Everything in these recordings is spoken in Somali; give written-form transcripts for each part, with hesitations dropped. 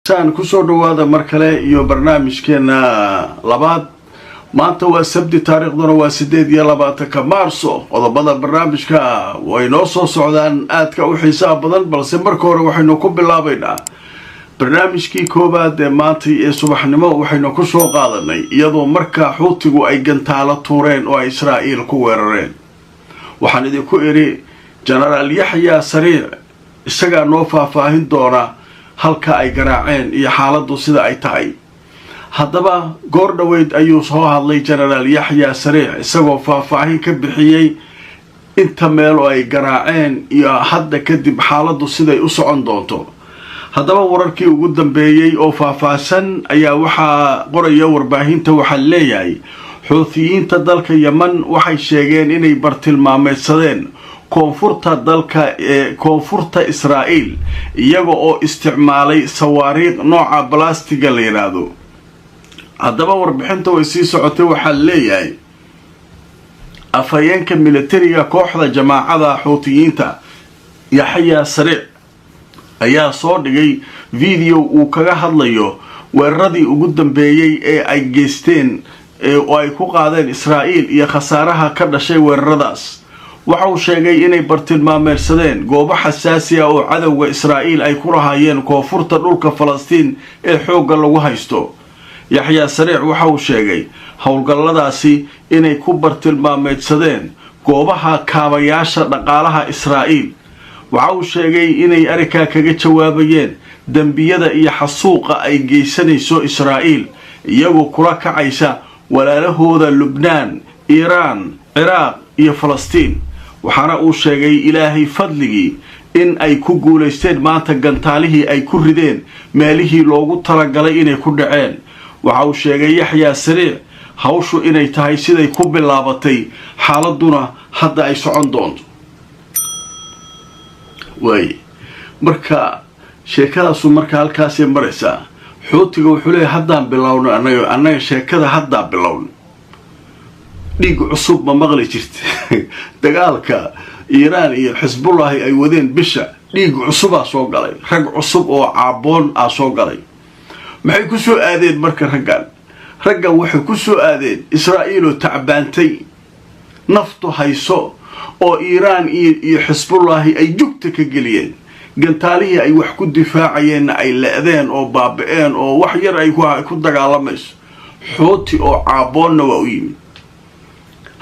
Saan kusoo dhawaada mar kale iyo barnaamijkeena labaad. Maanta waa Sabti, taariikhduna waa 28-ka Maarso. Qodobada barnaamijka way noo soo socdaan aadka u xiisaha badan, balse marka hore waxaynu ku bilaabaynaa barnaamijkii koowaad ee maanta ee subaxnimo. Waxaynu ku soo qaadanay iyadoo markaa Xuutigu ay gantaalo tuureen oo ay Israa'iil ku weerareen. Waxaan idinku idhi Jenaraal Yaxya Sariic isagaa noo faahfaahin doona halka ay garaaceen iyo xaaladdu sida ay tahay. Haddaba goor dhoweyd ayuu soo hadlay Jenaraal Yaxya Sariic, isagoo faahfaahin ka bixiyey inta meel oo ay garaaceen iyo hadda kadib xaaladdu siday u socon doonto. Haddaba wararkii ugu dambeeyey oo faahfaahsan ayaa waxaa qoraya warbaahinta. Waxaa leeyahay Xuutiyiinta dalka Yeman waxay sheegeen inay bartilmaameedsadeen koonfurta dalka ee koonfurta Israa'iil, iyaga oo isticmaalay sawaariikh nooca balastiga la yidhaahdo. Haddaba warbixinta way sii socotay. Waxaa leeyahay afhayeenka militariga kooxda jamaacada Xuutiyiinta, Yaxya Sariic, ayaa soo dhigay video uu kaga hadlayo weeraradii ugu dambeeyey ee ay geysteen oo ay ku qaadeen Israa'iil iyo khasaaraha ka dhashay weeraradaas. Waxa uu sheegay inay bartilmaameedsadeen goobo xasaasi ah oo cadowga Israa'iil ay ku lahaayeen koonfurta dhulka Falastiin ee xoogga lagu haysto. Yaxyaa Sariic waxa uu sheegay howlgalladaasi inay ku bartilmaameedsadeen goobaha kaabayaasha dhaqaalaha Israa'iil. Waxa uu sheegay inay arrinkaa kaga jawaabayeen dembiyada iyo xasuuqa ay geysanayso Israa'iil, iyagoo kula kacaysa walaalahooda Lubnaan, Iiraan, Ciraaq iyo Falastiin. Waxaana uu sheegay Ilaahay fadligii in ay ku guulaysteen maanta gantaalihii ay ku rideen meelihii loogu talagalay inay ku dhaceen. Waxa uu sheegay Yaxyaa Sariic hawshu inay tahay siday ku bilaabatay, xaaladuna hadda ay socon doonto. Waay marka sheekadaasu marka halkaasay maraysaa. Xuutiga wuxuu leeyahy haddaan bilowno annaga sheekada, haddaa bilowno. Dhiig cusub ma maqli jirta? Dagaalka Iiraan iyo Xisbullahi ay wadeen bisha dhiig cusubaa soo galay, rag cusub oo caaboon ah soo galay. Maxay ku soo aadeen marka raggan? Raggan waxay ku soo aadeen Israa'iiloo tacbaantay, naftu hayso, oo Iiraan iyo Xisbullaahi ay jugta ka geliyeen, gantaalihii ay wax ku difaacayeenna ay le'deen oo baaba'een oo wax yar ay ku dagaalamayso. Xuuti oo caaboonna waa u yimid.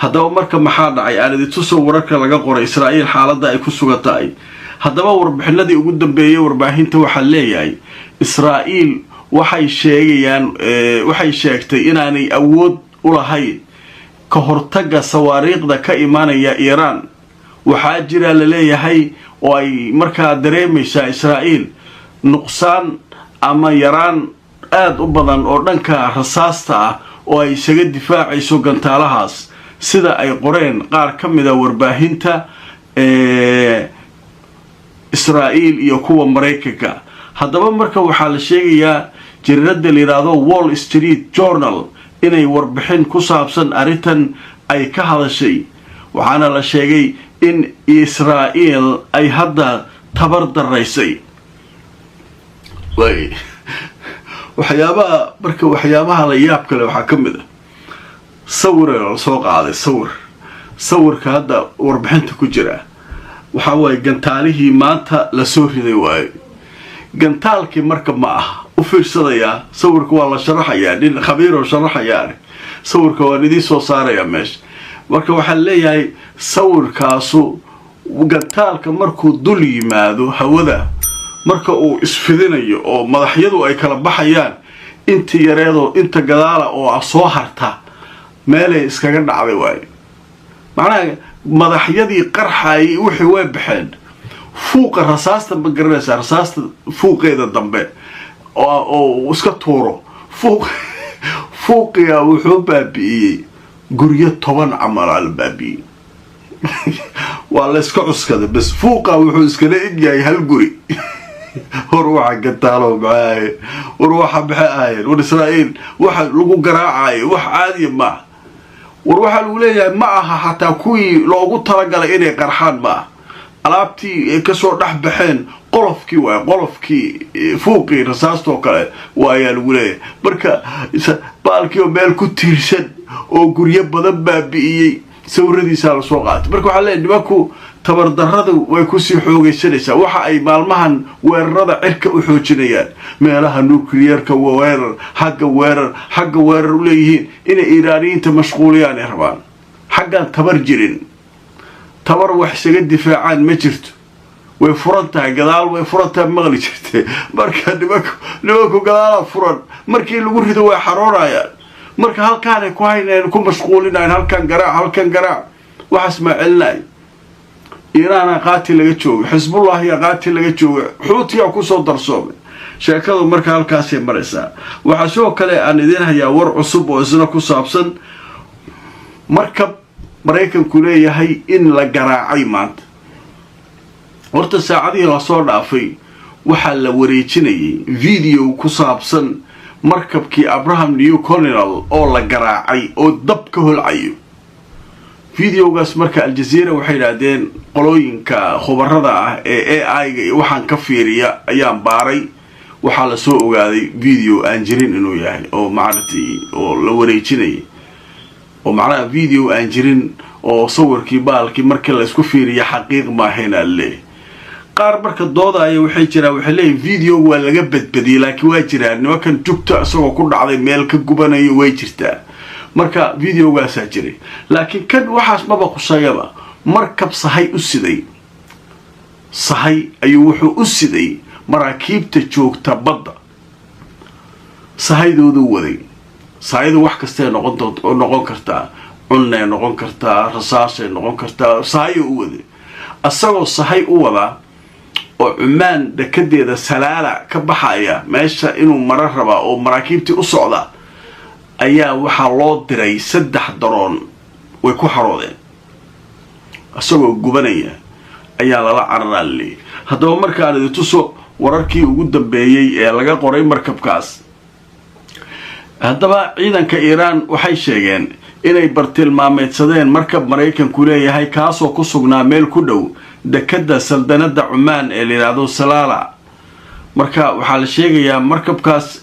Haddaba marka maxaa dhacay? Aan idintuso wararka laga qoray Israa'iil xaaladda ay ku sugan tahay. Haddaba warbixinadii ugu dambeeyey warbaahinta waxaa leeyahay Israa'iil waxay sheegayaan, waxay sheegtay inaanay awood u lahayn ka hortagga sawaariikhda ka imaanaya Iiraan. Waxaa jira la leeyahay oo ay markaa dareemaysaa Israa'iil nuqsaan ama yaraan aada u badan oo dhanka rasaasta ah oo ay isaga difaacayso gantaalahaas, sida ay qoreen qaar ka mida warbaahinta Israa'iil iyo kuwa Maraykanka. Haddaba marka waxaa la sheegayaa jariirada la yidhaahdo Wall Street Journal inay warbixin ku saabsan arrintan ay ka hadashay. Waxaana la sheegay in Israa'iil ay hadda tabar daraysay. Waxyaabaha marka, waxyaabaha la yaab kale waxaa ka mid ah sawira la soo qaaday. Sawirka hadda warbixinta ku jira waxaa waaye gantaalihii maanta lasoo riday waayo. Gantaalkii marka ma ah, u fiirsadayaa, sawirka waa la sharaxayaa, nin khabiiroo sharaxayaa sawirka waan idiin soo saarayaa meesha. Marka waxaan leeyahay sawirkaasu gantaalka markuu dul yimaado hawada, marka uu isfidinayo oo madaxyadu ay kala baxayaan, inta yareedoo inta gadaala oo ah soo harta meelay iskaga dhacday waayo. Macnaha madaxyadii qarxayay wixii way baxeen. Fuuqa rasaasta ma garanaysaa? Rasaasta fuuqeeda dambe oo iska tuuro, fuuq fuuqiga wuxuu baabi'iyey guryo 10 camal la baabi'iyey. Waa la iska cuskaday bas. Fuuqa wuxuu iskala egyahay hal guri. War waxa gantaalo maxay ahaye? War waxa maxay ahaayeen? War Israa'iil waxa lagu garaacayo wax caadiya maaha. War waxaa lagu leeyahay ma aha xataa kuwii loogu talagalay inay qarxaan, ma aha. Alaabtii ay kasoo dhex baxeen. Qolofkii waay, qolofkii fuuqii rasaastoo kale waa ayaa lagu leeyahay. Marka baalkii oo meel ku tiirsan oo guryo badan baabi'iyey sawiradiisaa lasoo qaatay. Marka waxaa leeyahy, nimanku tabardarradu way kusii xoogaysanaysaa. Waxa ay maalmahan weerarada cirka u xoojinayaan, meelaha nuclearka weerar, xagga weerar, xagga weerar u leeyihiin, inay Iiraaniyiinta mashquuliyaan ay rabaan. Xaggaan tabar jirin, tabar wax isaga difaacaan ma jirto. Way furan tahay gadaal, way furan tahay, maqli jirte. Marka nimanku gadaalaa furan, markii lagu rido way xaroonayaan. Marka halkaanay ku haynayaan, ku mashquulinayan, halkan garaac, halkan garaac. Waxaas maa celinayo? Iiraana qaati laga jooga, Xisbullahiya qaati laga jooga, Xuutiyaa kusoo darsoomay sheekadu. Marka halkaasay maraysaa. Waxaa sidoo kale aan idiin hayaa war cusub oo isna ku saabsan markab Maraykanku leeyahay in la garaacay maanta. Horta saacadihii lasoo dhaafay waxaa la wareejinayay video ku saabsan markabkii Abraham Lincoln oo la garaacay oo dab ka holcayo videogaas. Marka Aljazeera waxay idhaahdeen, qolooyinka khubarada ah ee AI-ga iyo waxaan ka fiiriya ayaan baaray, waxaa lasoo ogaaday video aan jirin inuu yahay oo maaragtay oo la wareejinayay, oo macnaha video aan jirin oo sawirkii baalkii markii la isku fiiriya xaqiiq maahayn leeyahy. Qaar marka doodaya waxay jiraan, waxay leeyihin video waa laga badbadiyey, laakiin waa jiraan nimankan jugta isagoo ku dhacday meel ka gubanayo way jirtaa. Marka videogaasaa jiray, laakiin kan waxaas maba khusayaba. Markab sahay u siday, sahay ayuu wuxuu u siday maraakiibta joogta badda, sahaydoodu waday. Sahaydu wax kastay noqon doonta oo noqon kartaa, cunnay noqon kartaa, rasaasay noqon kartaa. Sahayo u waday, asagoo sahay u wadaa oo Cumaan dekadeeda Salaala ka baxaya, meesha inuu maro rabaa oo maraakiibtii u socda, ayaa waxaa loo diray 3 drone. Way ku xaroodeen, isagoo gubanaya ayaa lala cararaa laleeyay. Haddaba markaan idin tuso wararkii ugu dambeeyey ee laga qoray markabkaas. Haddaba ciidanka Iiraan waxay sheegeen inay bartilmaameedsadeen markab Maraykanku leeyahay, kaasoo ku sugnaa meel ku dhow dekadda Saldanada Cumaan ee la yidhaahdo Salaala. Marka waxaa la sheegayaa markabkaas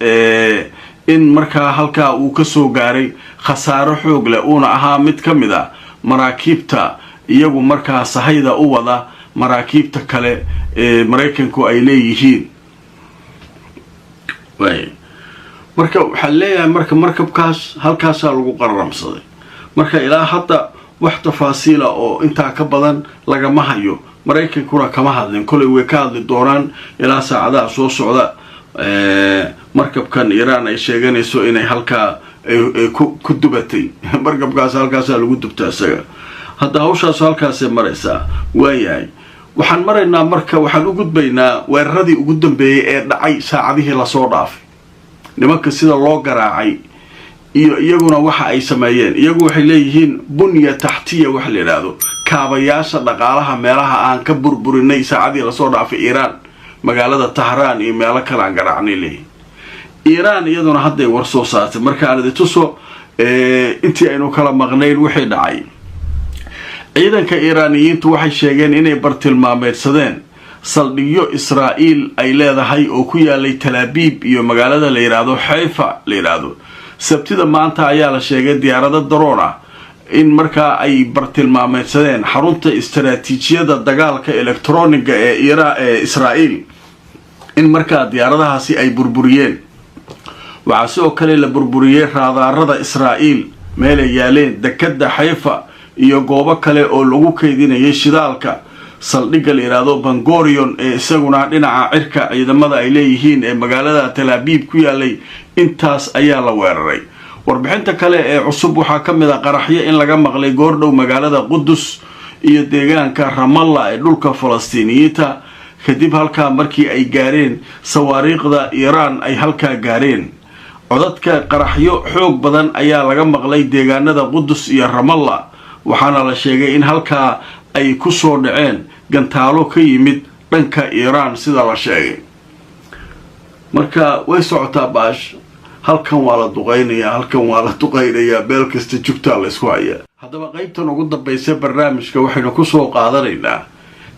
in markaa halkaa uu kasoo gaaray khasaaro xoog leh, uuna ahaa mid ka mid a maraakiibta iyagu markaa sahayda u wada maraakiibta kale ee Maraykanku ay leeyihiin. Marka waxaa leeyahay, marka markabkaas halkaasaa lagu qararamsaday. Marka ilaa hadda wax tafaasiila oo intaa ka badan lagama hayo, Maraykankuna kama hadlin. Kolay way ka hadli doonaan ilaa saacadaha soo socda markabkan Iiraan ay sheeganayso inay halkaa ku dubatay. Markabkaas halkaasaa lagu dubta isaga. Hadda hawshaas halkaasay maraysaa. Waayahay, waxaan maraynaa, marka waxaan u gudbaynaa weeraradii ugu dambeeyey ee dhacay saacadihii lasoo dhaafay, nimanka sida loo garaacay iyo iyaguna waxa ay sameeyeen. Iyagu waxay leeyihiin bunya taxtiya waxa la yidhaahdo, kaabayaasha dhaqaalaha meelaha aan ka burburinay saacadii lasoo dhaafay Iiraan, magaalada Tahraan iyo meelo kale aan garaacnay leeyihin. Iiraan iyaduna hadday war soo saartay. Markaan idi tuso intii aynu kala maqnayn wixii dhacay. Ciidanka Iiraaniyiintu waxay sheegeen inay bartilmaameedsadeen saldhigyo Israa'iil ay leedahay oo ku yaalay Talaabiib iyo magaalada la yidhaahdo Xayfa la yidhaahdo. Sabtida maanta ayaa la sheegay diyaarado drone ah in markaa ay bartilmaameedsadeen xarunta istaraatiijiyada dagaalka electroniga ee ee Israa'iil, in markaa diyaaradahaasi ay burburiyeen. Waxaa sidoo kale la burburiyey raadaarada Israa'iil meelay yaaleen, dekadda Xayfa iyo goobo kale oo lagu kaydinayay shidaalka, saldhigga la yidhaahdo Bangorion ee isaguna dhinaca cirka ciidamada ay leeyihiin ee magaalada Talaabiib ku yaalay. Intaas ayaa la weeraray. Warbixinta kale ee cusub waxaa ka mid a qaraxyo in laga maqlay goordhow magaalada Qudus iyo deegaanka Ramalla ee dhulka Falastiiniyiinta, kadib halkaa markii ay gaareen sawaariikhda Iiraan ay halkaa gaareen. Codadka qaraxyo xoog badan ayaa laga maqlay deegaanada Qudus iyo Ramalla, waxaana la sheegay in halkaa ay ku soo dhaceen gantaalo ka yimid dhanka Iiraan, sida la sheegay. Marka way socotaa baash. Halkan waa la duqaynayaa, halkan waa la duqaynayaa, meel kasta jugtaa la isku hayaa. Haddaba qaybtan ugu dambaysa barnaamijka waxaynu kusoo qaadanaynaa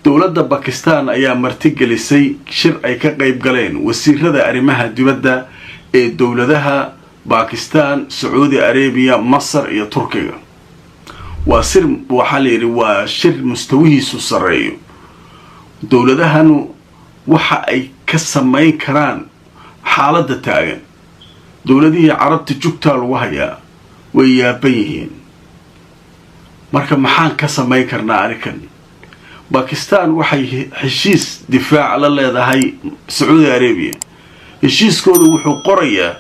Dowladda Bakistan ayaa martigelisay shir ay ka qayb galeen wasiirada arrimaha dibadda ee dowladaha Bakistan, Sacuudi Arabiya, Masar iyo Turkiga. Waa sir, waxaa la yidhi waa shir mustawihiisu sarreeyo. Dowladahanu waxa ay ka samayn karaan xaaladda taagan. Dowladihii Carabta jugtaa lagu hayaa, way yaaban yihiin. Marka maxaan ka samayn karnaa arrinkan? Bakistan waxay heshiis difaac la leedahay Sacuudi Arabiya. Heshiiskoodu wuxuu qorayaa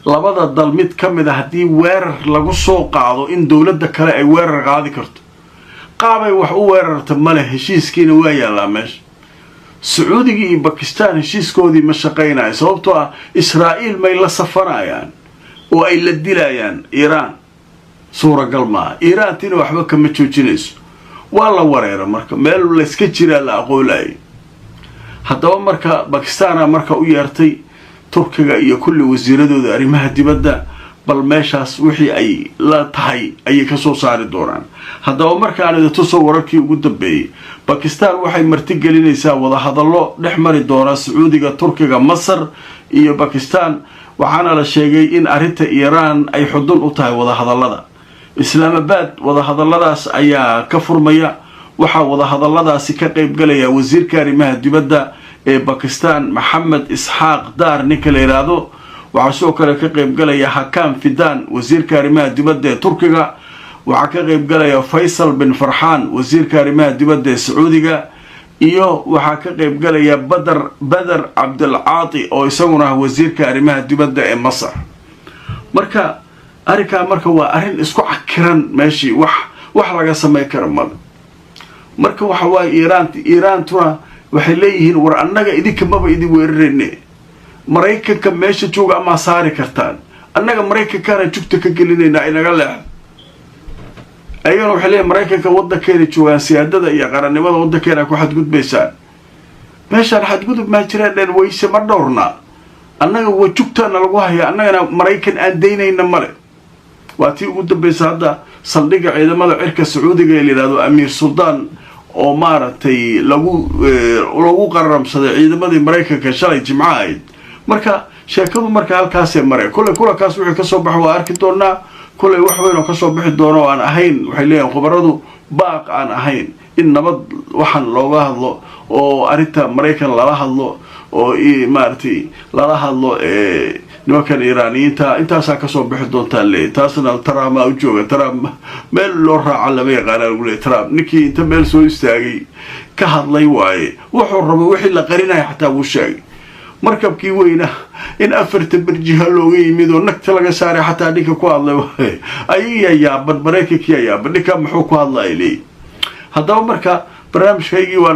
labada dal mid ka mid a haddii weerar lagu soo qaado in dowladda kale ay weerar qaadi karto. Qaabay wax u weerarta male, heshiiskiina waa yaallaa meesha. Sacuudigii iyo Bakistan heshiiskoodii ma shaqaynayo, sababtoo ah Israa'iil may la safanayaan oo ay la dilayaan Iiraan. Suuragal maaha, Iiraantiina waxba kama joojinayso. Waa la wareera, marka meel layska jiraa la aqoolayo. Haddaba marka Bakistaana marka u yeertay Turkiga iyo kulli wasiiradooda arrimaha dibadda, bal meeshaas wixii ay la tahay ayay kasoo saari doonaan. Haddaba markaan idin tuso wararkii ugu dambeeyey, Bakistan waxay martigelinaysaa wadahadallo dhex mari doona Sacuudiga, Turkiga, Masar iyo Bakistan. Waxaana la sheegay in arrinta Iiraan ay xudun u tahay wadahadallada. Islaamabad wadahadalladaas ayaa ka furmaya. Waxaa wadahadalladaasi ka qaybgalaya wasiirka arrimaha dibadda ee Bakistan, Maxamed Isxaaq Daar ninka la yidhaahdo. Waxaa sidoo kale ka qaybgalaya Hakan Fidan, wasiirka arrimaha dibadda ee Turkiga. Waxaa ka qaybgalaya Faysal bin Farxaan, wasiirka arrimaha dibadda ee Sacuudiga, iyo waxaa ka qaybgalaya Bader Cabdilcaati oo isaguna ah wasiirka arrimaha dibadda ee Masar. Marka arrinkaa marka waa arrin isku cakiran, meeshii wax laga samayn kara male. Marka waxa waaye Iiraantuna waxay leeyihiin, war annaga idinka maba idin weerarayne, Maraykanka meesha jooga amaa saari kartaan, annaga Maraykankaana jugta ka gelinaynaa, inaga leexdo. Ayagana waxay leeyihin Maraykanka waddankeena joogaan, siyaadada iyo qarannimada waddankeena ku xadgudbaysaan. Meeshaan xadgudub maa jiraan dhen wayse ma dhowrna, annaga wa jugtaana lagu haya, annagana Maraykan aan daynayna male. Waa tii ugu dambaysa hadda saldhigga ciidamada cirka Sacuudiga ee la yidhahdo Amiir Suldaan oo maaragtay lagu qararamsaday ciidamadii Maraykanka shalay Jimco ahayd. Marka sheekadu marka halkaasay mareen. Kullay kulankaas wixii kasoo baxa waa arki doonaa. Kullay wax weyn oo kasoo bixi doono oo aan ahayn, waxay leeyihin khubaradu, baaq aan ahayn in nabad waxaan looga hadlo oo arrinta Maraykan lala hadlo oo maaragtay lala hadlo nimankan Iiraaniyiinta, intaasaa kasoo bixi doontaa leeyahy. Taasna Trump u jooga. Trump meel loo raaca lama yaqaana lagu leey. Trump ninkii inta meel soo istaagay ka hadlay waaye, wuxuu rabo wixii la qarinaya xataa wuu sheegay. Markabkii weyna in afarta barjiha looga yimid oo nagta laga saaray xataa ninka ku hadlay waaye. Ayagaa yaaban, Maraykankiyaa yaaban, ninkaa muxuu ku hadla ay leeyihin. Haddaba marka barnaamijkaygii waa